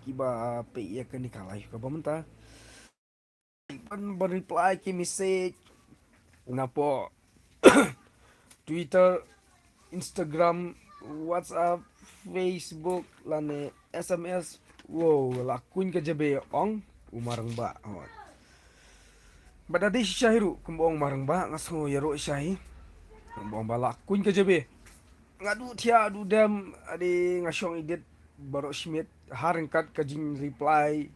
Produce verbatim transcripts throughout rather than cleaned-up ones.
kiba peit ïa kane ka live kaba mynta. Ban, ban reply ki message napoh Twitter, Instagram, WhatsApp, Facebook lane S M S. Wow, la kuñ ka jabe, ong u Marangbah. Oh. Bad da dei shisha hi ruh kumba ong u Marangbah, nga sngew ïaroh shisha hi. Kumba ong ba la kuñ ka jabe. Nga duh thiah duh dem, ade nga shong edit baroh shi miet, ha ryngkat ka jing reply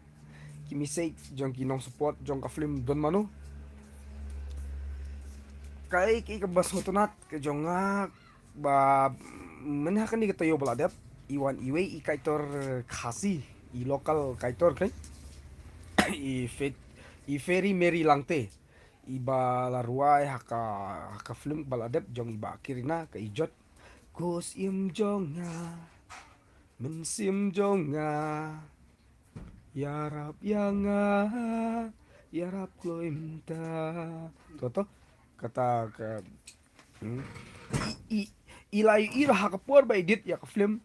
ki message jong ki nong support jong ka film Don Mano. Kaei kaei kaba sngewtynnat ka jong nga ba mynha kane ka taïew ba la dep, i wan iwei i kaitor Khasi, i local kaitor, kan, i Fe-, i Fairy Mary Langte, iba la rwai ha ka, ha ka film ba la dep jong i Bah Kirina, ka i jot Ko Syiem jong nga, Mynsiem jong nga, ïarap ïa nga, ïarap kloi mynta. To, to. Kata ka, hmm. I, i, i la i, i la ha ka por ba edit ïa ka film,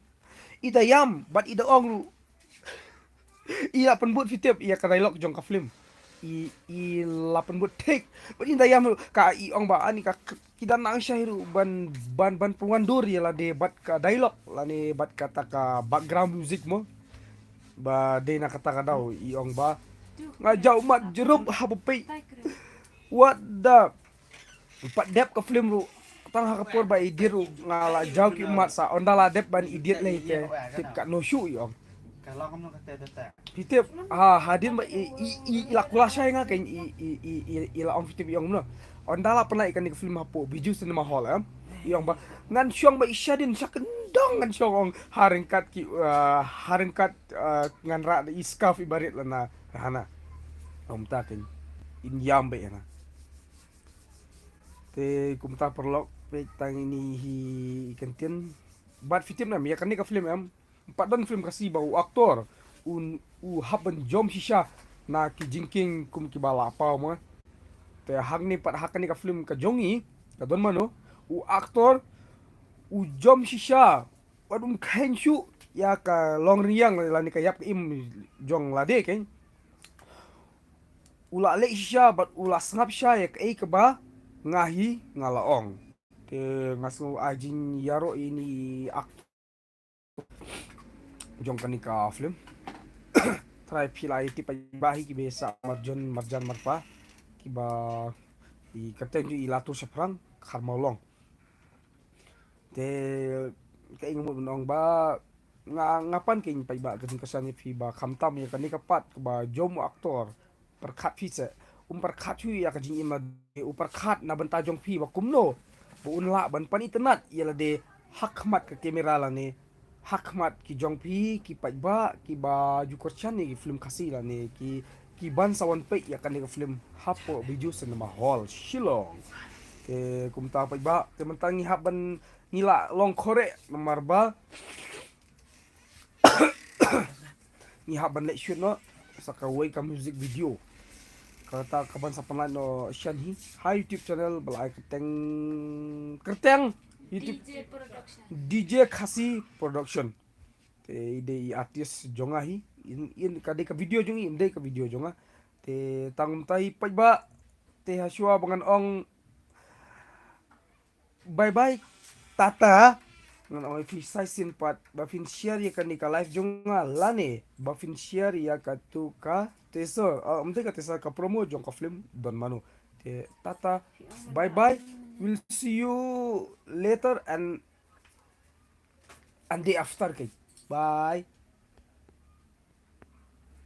i da ïam bad i da ong ruh. I la pynbud, phi tip, ïa ka dialogue jong ka film. I, i la pynbud take. Bad i da ïam ruh, ka i ong ba ani ka, ki da nang sha hi ruh ban, ban, ban pynwandur ïa lade bad ka dialogue lane bad kata ka background music mo. Ba dei na kata ka daw i ong ba nga jaw mat jrup ha ba pei. What the Pat dep ka film ruh, tang ha ka por ba edit ruh nga la jaw ki ummat sa, ynda la dep ban edit lei te tip katno shuh i ong. Phi tip, ha, hadien ba i, i, i, i la kular shai nga, kan, i, i, i, i, i la ong, phi tip i ong kumno. Ynda la pynlait kane ka film hapoh Bijou Cinema Hall, em. I ong ba ngan shong ba i shadien sha kyndong ngan shong, ong, ha ryngkat ki, eh, ha ryngkat, eh, ngan rah da i scarf iba rit lana hana. Ong mynta kan in ïam beit hana. Te kumta paralok, peit tang ine hi i kyntien. Bad phi tip ne em, ïa kane ka film em, pat don film Khasi ba u aktor un, u hap ban jom shisha na ki jingkieng kum kiba la paw mo. Te hangne pat ha kane ka film ka jong i, ka Don Mano, u aktor u jom shisha, wat um kheiñ shuh ïa ka longrynïeng lane ka ïap ka im jong lade, kan. U la leh shisha bad u la sngap shisha ïa kaei kaba nga hi nga la ong. Te nga sngew ai jingïaroh ïa ine i aktor jong kane ka film. Trai phi la ïa tip paidbah hi kiba sah marjan marjan marpa kiba i kyrteng jong i la tur shaphrang, Kharmawlong. Te kaei nga mut ban ong ba nga, nga pan kein paidbah ka jingkyrshan ïa phi ba khamtam ïa kane ka part kaba jom u aktor pyrkhat phi se. Um pyrkhat shuh ïa ka jingim lade, u pyrkhat na bynta jong phi ba kumno ba un lah ban pan itynnad ïa lade ha khmat ka kamera lane ha khmat ki jong phi ki paidbah kiba ju kyrshan ïa ki film Khasi lane ki, ki ban sa wan peit ïa kane ka film hapoh Bijou Cinema Hall, Shillong. Te kumta paidbah, te mynta ngi hap ban, ngi la long khore namar ba ngi hap ban leit shoot noh sa kawei ka music video. Kata ka ban sa pynlait noh shen hi ha YouTube channel ba la ai kyrteng, kyrteng YouTube D J Production. D J Khasi Production. Te i dei i artist jong nga hi, in, in ka dei ka video jong i, in dei ka video jong nga. Te tang mynta hi paidbah, te ha shuwa ba ngan ong bye bye, tata. Ngan ong ïa phi sa shisien pat ba phin share ïa kane ka live jong nga lane ba phin share ïa katu ka teaser, ah, ym dei ka teaser, ka promo jong ka film Don Mano. Te tata, bye bye. We'll see you later and, and day after, guys. Bye.